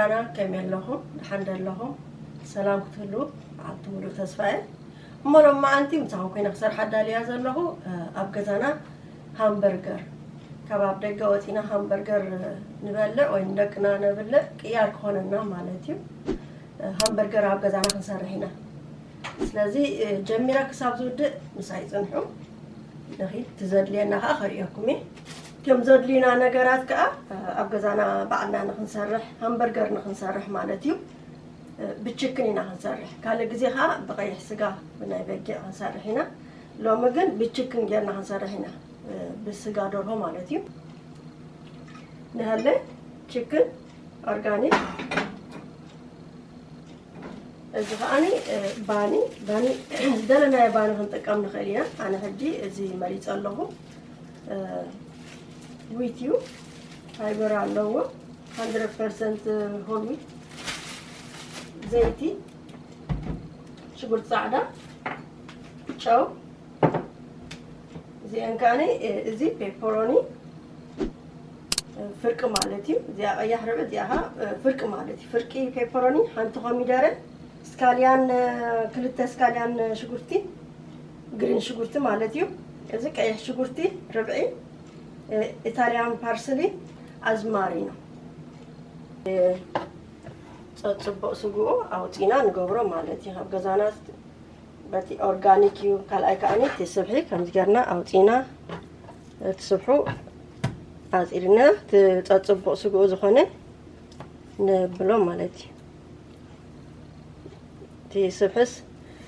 ኣና ከመይ ኣለኹም? ደሓን ዶ ኣለኹም? ሰላም ክትህልዉ ብዓልቲ ሙሉእ ተስፋ እየ። እሞ ሎማዓንቲ ምሳኹም ኮይነ ክሰርሕ ኣዳልያ ዘለኹ፣ እ፣ ኣብ ገዛና ሃምበርገር፣ ካብ ኣብ ደገ ወፂና ሃምበርገር ንበልዕ ወይ ንደቅና ነብልዕ ቅያር ክኾነና ማለት እዩ። እ፣ ሃምበርገር ኣብ ገዛና ክንሰርሕ ኢና። ስለዚ፣ እ፣ ጀሚረ ክሳብ ዝውድእ ምሳይ ጽንሑ። ንኺድ፣ እቲ ዘድልየና ከኣ ከርእየኩም እየ። እቶም ዘድልዩና ነገራት ከኣ፣ እ፣ ኣብ ገዛና ባዕልና ንኽንሰርሕ፣ ሃምበርገር ንኽንሰርሕ ማለት እዩ። እ፣ ብችክን ኢና ክንሰርሕ። ካልእ ግዜ ከኣ ብቐይሕ ስጋ፣ ብናይ በጊዕ ክንሰርሕ ኢና። ሎሚ ግን ብችክን ጌርና ክንሰርሕ ኢና። እ፣ ብስጋ ደርሆ ማለት እዩ። ንሃለ ችክን ኦርጋኒክ። እዚ ከኣኒ፣ እ፣ ባኒ፣ ባኒ ዝደለናዮ ባኒ ክንጥቀም ንኽእል ኢና። ኣነ ሕጂ እዚ መሪጸ ኣለኹ። እ፣ ዊት እዩ፣ ፋይበር ኣለዎ፣ ሃንድረድ ፐርሰንት ሆል ዊት፣ ዘይቲ፣ ሽጉርቲ ጻዕዳ፣ ጨው፣ እዚአን ከኣኒ፣ እ፣ እዚ ፔፐሮኒ፣ እ፣ ፍርቂ ማለት እዩ። እዚኣ ቀያሕ ርብዒ፣ እዚኣ ኸኣ፣ እ፣ ፍርቂ ማለት እዩ። ፍርቂ ፔፐሮኒ፣ ሓንቲ ኮሚደረ፣ ስካልያን፣ እ፣ ክልተ ስካልያን ሽጉርቲ፣ ግሪን ሽጉርቲ ማለት እዩ። እዚ ቀይሕ ሽጉርቲ ርብዒ፣ እ፣ ኢታልያን ፓርስሊ፣ ኣዝማሪኖ። እ፣ ጸጽቡቕ ስግኡ ኣውጺና ንገብሮ ማለት እዩ። ኣብ ገዛና በቲ ኦርጋኒክ እዩ። ካልኣይ ከኣኒ እቲ ስብሒ ከምዚ ጌርና ኣውጺና እቲ ስብሑ ኣጺድና እቲ ጸጽቡቕ ስግኡ ዝኾነ ነብሎ ማለት እዩ። እቲ ስብሕስ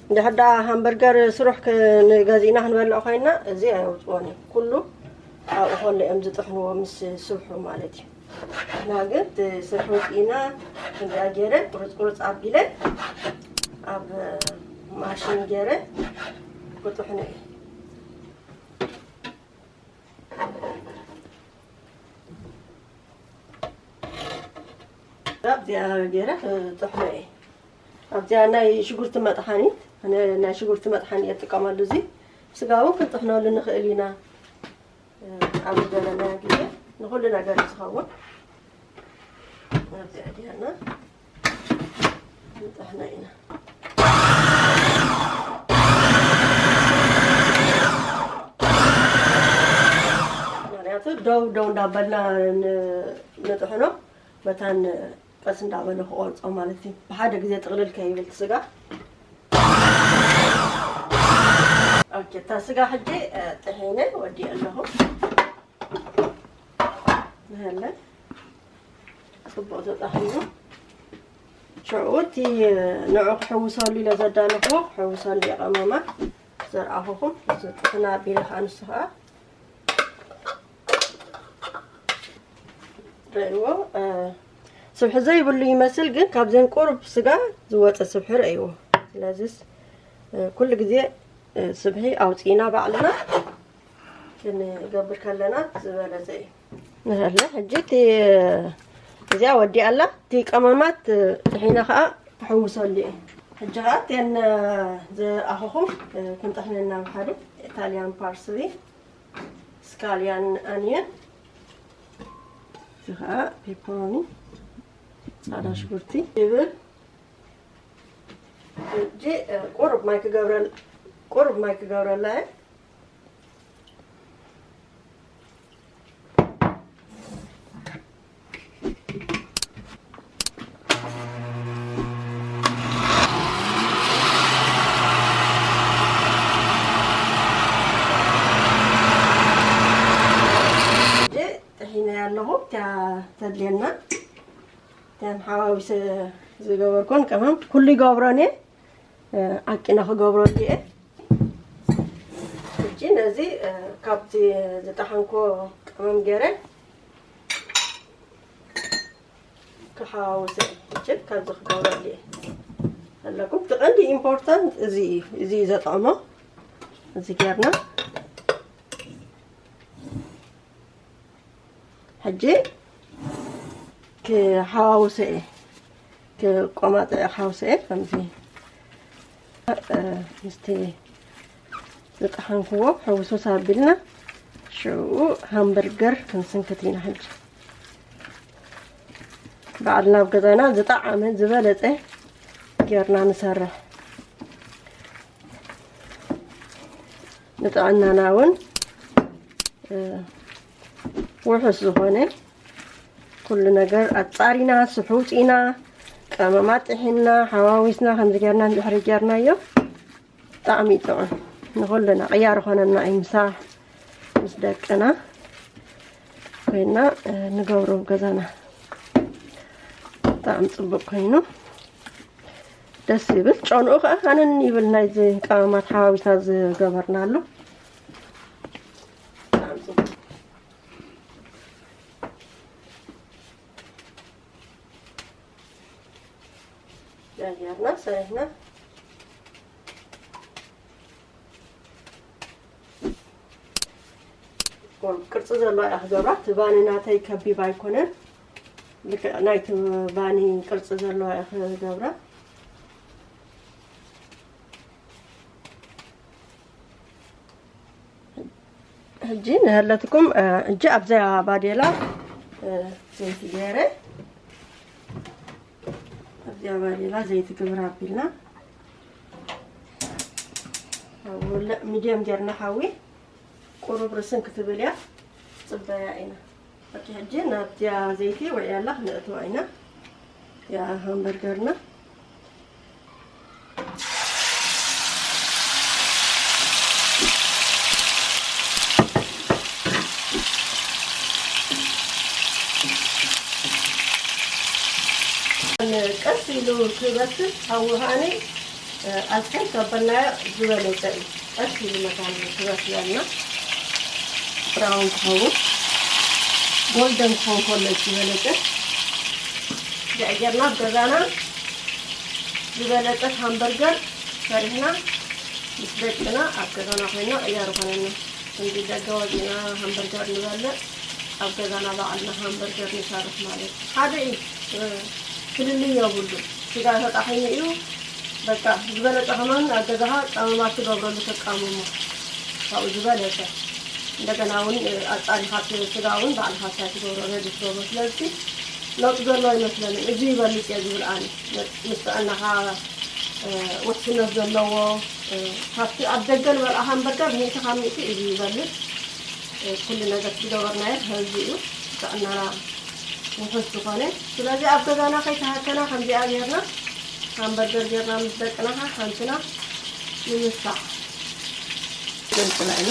እንድሕር ደኣ ሃምበርገር ስሩሕ ክ-፣ ንገዚእና ክንበልዕ ኮይና እዚ ኣየውጽዎን እዮም። ኩሉ ኣብኡ ከሎ እዮም ዝጥሕንዎ ምስ ስብሑ ማለት እዩ። እና ግን እቲ ስርሑ ወፂእና ክንደያ ገይረ ቁርፅ ቁርፅ ኣቢለ ኣብ ማሽን ገይረ ክጥሕኖ እየ። ኣብዚኣ ገይረ ክጥሕኖ እየ። ኣብዚኣ ናይ ሽጉርቲ መጥሓኒት፣ ነ-፣ ናይ ሽጉርቲ መጥሓኒ እየ እጥቀመሉ። እዚ ስጋ እውን ክንጥሕነሉ ንኽእል ኢና። ኣብ ዝደለናዮ ግዜ ንኹሉ ነገር እዩ ዝኸውን። ኣብዚኣ ዲያና ንጥሕና ኢና። ምኽንያቱ ደው ደው እንዳበልና ን-፣ ንጥሕኖ መታን ቀስ እንዳበለ ክቆርጾ ማለት እዩ። ብሓደ ግዜ ጥቕልል ከይብል እቲ ስጋ። ኦኬ፣ እታ ስጋ ሕጂ፣ እ፣ ጥሒነ ወዲአ ኣለኹ። ንሃለ ጽቡቕ ተጣሒኑ። ሽዑ እቲ ንዑ ክሕውሰሉ ኢለ ዘዳለኹዎ ክሕውሰሉ እየ ቀመማት ዘርኣኹኹም። እዚ ጥሕና ኣቢለ ከኣ ንሱ ከኣ ረእይዎ፣ እ፣ ስብሒ ዘይብሉ ይመስል፣ ግን ካብዘን ቁሩብ ስጋ ዝወፀ ስብሒ ረእይዎ። ስለዚስ፣ እ፣ ኩሉ ግዜ፣ እ፣ ስብሒ ኣውፂእና ባዕልና ክንገብር ከለና ዝበለፀ እዩ። ንሃለ ሕጂ እቲ እዚኣ ወዲኣ ኣላ። እቲ ቀመማት፣ እ፣ ጥሒነ ከዓ ክሕውሰሉ እየ። ሕጂ ከዓ እተን፣ እ፣ ዝኣኸኹም፣ እ፣ ክንጥሕነን ናብ ሓደ ኢታልያን ፓርስሊ፣ ስካልያን ኣንየን፣ እዚ ከዓ ፔፐሮኒ፣ ፃዕዳ ሽጉርቲ ይብል። ሕጂ፣ እ፣ ቁሩብ ማይ ክገብረል-፣ ቁሩብ ማይ ክገብረላ እየ። ሕጂ ጥሒነ ኣለኹ፣ እታ ተድልየና፣ እታ ሓዋዊሰ ዝገበርኩን ቀመም ኩሉ ይገብሮን እየ። እ፣ ዓቂነ ክገብሮ እየ። ሕጂ ነዚ፣ እ፣ ካብቲ ዝጠሓንኮ ቀመም ገይረ ክሓዋውሰ እየ። ሕጂ ካብዚ ክገብረሉ እየ ኣለኩም። እቲ ቀንዲ ኢምፖርታንት እዚ እዩ። እዚ እዩ ዘጥዕሞ። እዚ ጌርና ሕጂ ክሓዋውሰ እየ፣ ክቆማጥዐ ክሓውሰ እየ። ከምዚ፣ እ፣ ምስቲ ዝጠሓንክዎ ሕውስውስ ኣቢልና ሽዑ ሃምበርገር ክንስንክት ኢና። ሕጂ ባዕልና ኣብ ገዛና ዝጠዓመ ዝበለጸ ጌርና ንሰርሕ። ንጥዕናና እውን፣ እ፣ ውሑስ ዝኾነ ኩሉ ነገር ኣጻሪና፣ ስሑጢና፣ ቀመማት ጥሒና፣ ሓዋዊስና፣ ከምዚ ጌርና እንድሕሪ ጌርናዮ፣ ብጣዕሚ ይጥዑም። ንኹልና ቅያር ኾነና እዩ፣ ምሳሕ ምስ ደቅና ኮይና፣ እ፣ ንገብሮ ኣብ ገዛና። ብጣዕሚ ጽቡቅ ኮይኑ ደስ ይብል። ጨንኡ ከኣ ሃነን ይብል፣ ናይዚ ቀመማት ሓዋዊስና ዝገበርናሉ። ብጣዕሚ ጽቡቅ። ጀመርና፣ ሰሪሕና። ቅርጺ ዘለዋ እያ ክገብራ። እቲ ባኒ ናተይ ከቢብ ኣይኮነን። ልክዕ ናይቲ ባኒ ቅርጺ ዘለዋ እያ ክገብራ። ሕጂ ንሃለትኩም፣ እ፣ ሕጂ ኣብዛ ባዴላ፣ እ፣ ዘይቲ ገይረ፣ ኣብዚኣ ባዴላ ዘይቲ ግብር ኣቢልና፣ ኣብ ውልዕ ሚድየም ጌርና ሓዊ ቁሩብ ርስን ክትብል እያ፣ ጽበያ ኢና። ኦኬ፣ ሕጂ ናብዚኣ ዘይቲ ውዕያላ ክነእትዋ ኢና። ያ ሃምበርገርና። ቀስ ኢሉ ክበስል፣ ሓዊ ከኣኒ ኣዝሕል ተበልናዮ ዝበለጸ እዩ። ቀስ ኢሉ መታን ክበስለልና፣ ብራውን ክኸውን፣ ጎልደን ክኸውን ከሎ እዩ ዝበለጸ። እዚኣ ጌርና ኣብ ገዛና ዝበለጸት ሃምበርገር ሰሪሕና ምስ ደቅና ኣብ ገዛና ኮይና ቅያር ይኾነና። ክንዲ ደገ ወጺና ሃምበርገር ንበልዕ፣ ኣብ ገዛና ባዕልና ሃምበርገር ንሰርሕ ማለት እዩ። ሓደ እዩ፣ እ፣ ፍልልይ የብሉን። ስጋ ተጣሒኑ እዩ፣ በቃ ዝበለጸ ከማን ኣብ ገዛኻ ቀመማት ትገብረሉ ተቃምሞ። ካብኡ ዝበለጸ። እንደገና እውን፣ እ፣ ኣጻሪኻ እቲ ስጋ እውን ባዕልኻ እንታይ ትገብሮ፣ ሬዲ ትገብሮ። ስለዚ ለውጢ ዘሎ ኣይመስለንን። እዚ ይበልጽ እየ ዝብል ኣነ። ምስ ጥዕናኻ፣ እ፣ ውሕስነት ዘለዎ፣ እ፣ ካብቲ ኣብ ደገ ንበልዖ ሃምበርገር ሚእቲ ካብ ሚእቲ እዚ ይበልጽ። እ፣ ኩሉ ነገር ዝገበርናዮ ከምዚ እዩ። ጥዕናና ውሑስ ዝኾነ። ስለዚ ኣብ ገዛና ከይተሃከና ከምዚኣ ጌርና ሃምበርገር ጌርና ምስ ደቅና ሓንትና ንምሳሕ። ገንጽላ ኢና።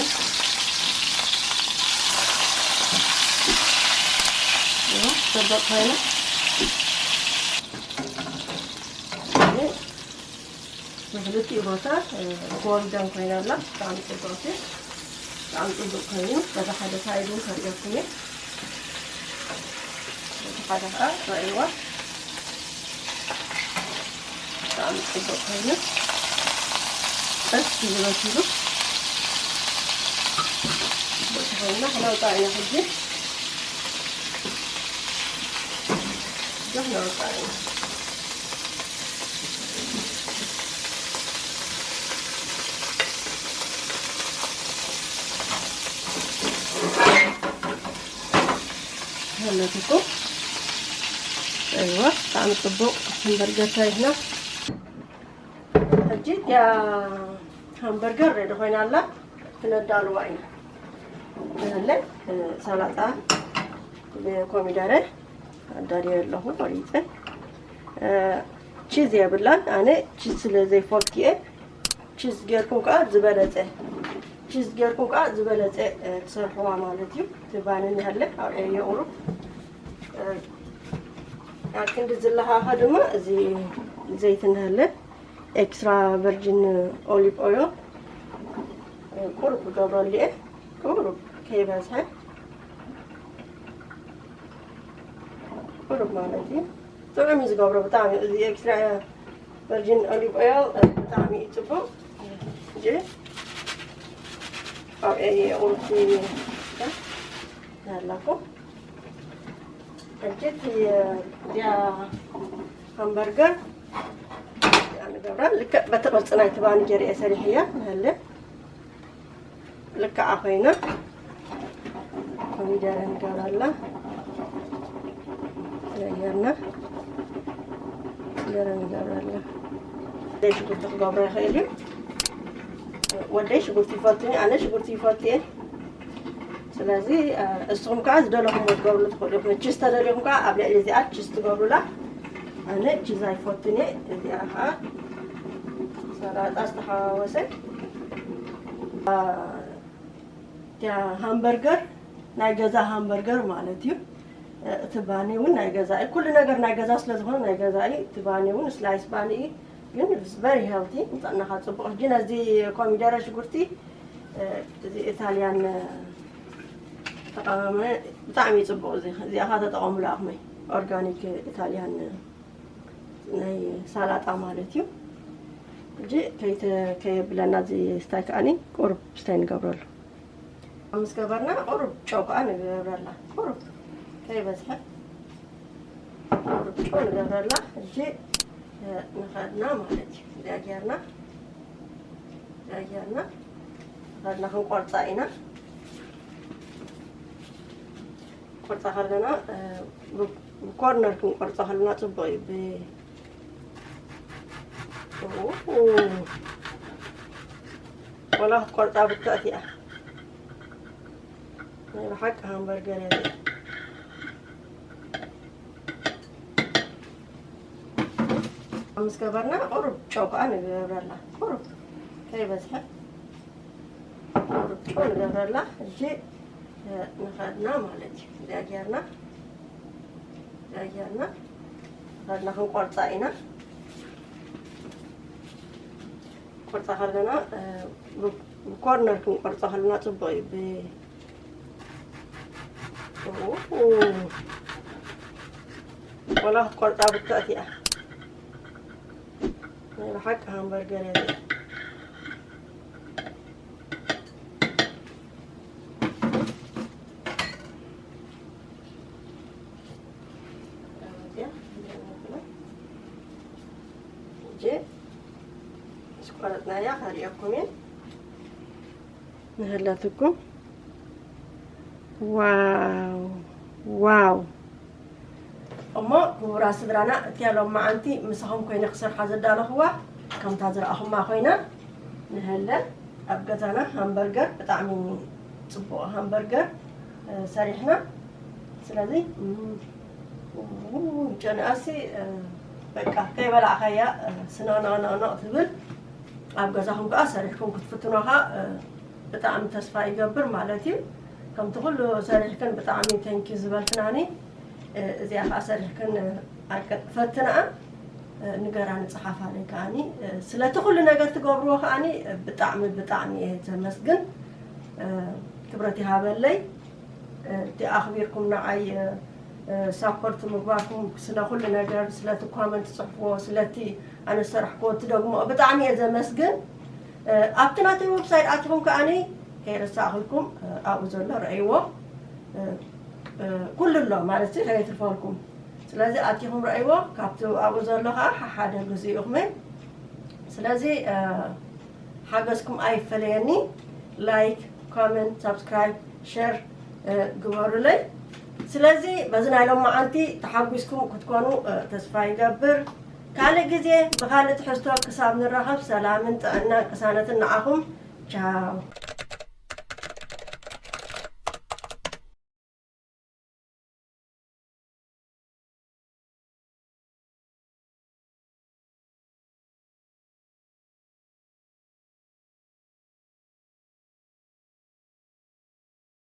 ይኸው ጽቡቕ ኮይኑ ብክልቲኡ ቦታ፣ እ፣ ጎልደን ኮይና ኣላ። ብጣዕሚ ጽብቕቲ፣ ብጣዕሚ ጽቡቕ ኮይኑ፣ በዚ ሓደ ሳይድ እውን ከርእየኩም እየ። በዚ ሓደ ከዓ ረእይዋ። ብጣዕሚ ጽቡቕ ኮይኑ፣ ቀስ ዝበሲሉ። ጽቡቕ ተኾይና ክነውፅኣ ኢና ሕጂ። እዛ ክነውፅኣ ኢና። ሃለትኩም። እዋ፣ ብጣዕሚ ጽቡቕ ሃምበርገር ሰሪሕና። ሕጂ እቲኣ ሃምበርገር ሬዲ ኮይና ኣላ፣ ክነዳልዋ ኢና። ንህለ፣ እ፣ ሰላጣ ብኮሚደረ ኣዳልየ ኣለኹ ቆሪፀ። እ፣ ቺዝ የብላን፣ ኣነ ቺዝ ስለ ዘይፈቱ እየ። ቺዝ ጌርኩም ከዓ ዝበለፀ፣ ቺዝ ጌርኩም ከዓ ዝበለፀ፣ እ፣ ትሰርሕዋ ማለት እዩ። እቲ ባኒ ንሃለ ኣብኤ የቑሩ። እ፣ ኣብ ክንዲ ዝለኻኸ ድማ እዚ ዘይቲ ንሃለ ኤክስትራ ቨርጂን ኦሊቭ ኦይል ቁሩብ ክገብረሉ እየ። ቁሩብ ከይበዝሐ ቁሩብ ማለት እዩ። ጥዑም እዩ ዝገብሮ ብጣዕሚ። እዚ ኤክስትራ ቨርጂን ኦሊቭ ኦይል ብጣዕሚ እዩ ጽቡቕ። እንጂ ኣብ ኤ ቁሩብ ያላኩ። ሕጂ እቲ እዚኣ ሃምበርገር እዚኣ ንገብራ። ልክዕ በቲ ቅርጺ ናይቲ ባኒ ገይረ እየ ሰሪሐያ። ንሃለ ልክዓ ኮይና ኮሚደረ ንገብረላ። ጌርና ገረ ንገብረላ። ወደይ ሽጉርቲ ክገብሮ ይኽእል እዩ። ወደይ ሽጉርቲ ይፈቱ፣ ኣነ ሽጉርቲ ይፈቱ እየ። ስለዚ እስኹም ከዓ ዝደለኹም ትገብሩ ትኽእሉ ኢኹም። ችስ ተደሊኹም ከዓ ኣብ ልዕሊ እዚኣ ችስ ትገብሩላ። ኣነ ችዝ ኣይፈቱን እየ። እዚኣ ከዓ ሰላጣ ዝተሓዋወሰ እቲያ ሃምበርገር ናይ ገዛ ሃምበርገር ማለት እዩ። እቲ ባኒ እውን ናይ ገዛ እዩ። ኩሉ ነገር ናይ ገዛ ስለ ዝኾነ ናይ ገዛ እዩ። እቲ ባኒ እውን ስላይስ ባኒ እዩ። ግን very healthy፣ ንጥዕናኻ ፅቡቕ። ሕጂ ነዚ ኮሚደረ ሽጉርቲ እዚ ኢታልያን ተቐመመ ብጣዕሚ እዩ ፅቡቕ። እዚ እዚኣኻ ተጠቐሙሉ ኣኽመይ ኦርጋኒክ ኢታልያን ናይ ሳላጣ ማለት እዩ። ሕጂ ከይተ ከየብለና እዚ ስታይ ከኣኒ ቁሩብ ስታይ ንገብረሉ። ምስ ገበርና ቁሩብ ጨው ከኣ ንገብረላ ቁሩብ ከይበዝሐ ቁሩብ ጨው ንገብረላ። ሕጂ ንኸድና ማለት እዩ። እዚኣ ጌርና እዚኣ ጌርና ንኸድና ክንቆርፃ ኢና። ቆርፃ ከለና ብኮርነር ክንቆርፃ ከለና ፅቡቅ እዩ። ወላ ክትቆርፃ ብትእት እያ። ናይ ብሓቂ ሃምበርገር እያ። ምስ ገበርና ቁሩብ ጨው ከዓ ንገብረላ ቁሩብ ከይበዝሐ ቁሩብ ጨው ንገብረላ። ሕጂ ንኸድና ማለት እዩ። እዚኣ ጌርና እዚኣ ጌርና ንኸድና ክንቆርፃ ኢና። ቆርፃ ከለና ብኮርነር ክንቆርፃ ከለና ፅቡቅ እዩ። ወላ ክትቆርፃ ብትእት እያ። ናይ ብሓቂ ሃምበርገር እያ። ስቆረጥናያ ካሪኦኩም እየ ንህለትኩም። ዋው ዋው። እሞ ክቡራት ስድራና፣ እቲያ ሎማዓንቲ ምሳኹም ኮይነ ክሰርሓ ዘዳለኽዋ ከምታ ዝረኣኹማ ኮይና ንሀለ ኣብ ገዛና ሃምበርገር ብጣዕሚ ፅቡቕ ሃምበርገር ሰሪሕና። ስለዚ ጨንኣሲ በቃ ከይበላዕካያ ስነቕነቕነቕነቕ ትብል። ኣብ ገዛኹም ከዓ ሰሪሕኩም ክትፍትኖኻ ብጣዕሚ ተስፋ ይገብር ማለት እዩ። ከምቲ ኩሉ ሰሪሕክን ብጣዕሚ ተንኪ ዝበልክናኒ እዚኣ ከዓ ሰሪሕክን ፈትንኣ ንገራ ንፅሓፋለይ ከዓኒ ስለቲ ኩሉ ነገር ትገብርዎ ከዓኒ ብጣዕሚ ብጣዕሚ እየ ዘመስግን። ክብረት ይሃበለይ። እቲ ኣኽቢርኩም ንዓይ ሳፖርት ምግባርኩም ስለ ኩሉ ነገር ስለቲ ኮመንት ትፅሕፍዎ ስለቲ ኣነ ዝሰራሕክዎ ትደግሞ ብጣዕሚ እየ ዘመስግን። ኣብቲ ናተይ ዌብሳይት ኣትኹም ከዓኒ ከይረሳእኹልኩም ኣብኡ ዘሎ ረእይዎ። ኩሉ ኣሎ ማለት ከየትርፈልኩም። ስለዚ ኣቲኹም ረእይዎ ካብቲ ኣብኡ ዘሎ ከዓ ሓደ ግዝኡ ኢኹም። ስለዚ ሓገዝኩም ኣይፈለየኒ። ላይክ፣ ኮመንት፣ ሳብስክራይብ፣ ሸር ግበሩለይ። ስለዚ በዚ ናይ ሎማዓንቲ ተሓጒስኩም ክትኮኑ ተስፋ ይገብር። ካልእ ግዜ ብኻልእ ትሕዝቶ ክሳብ ንራኸብ ሰላምን ጥዕናን ቅሳነትን ንዓኹም። ቻው።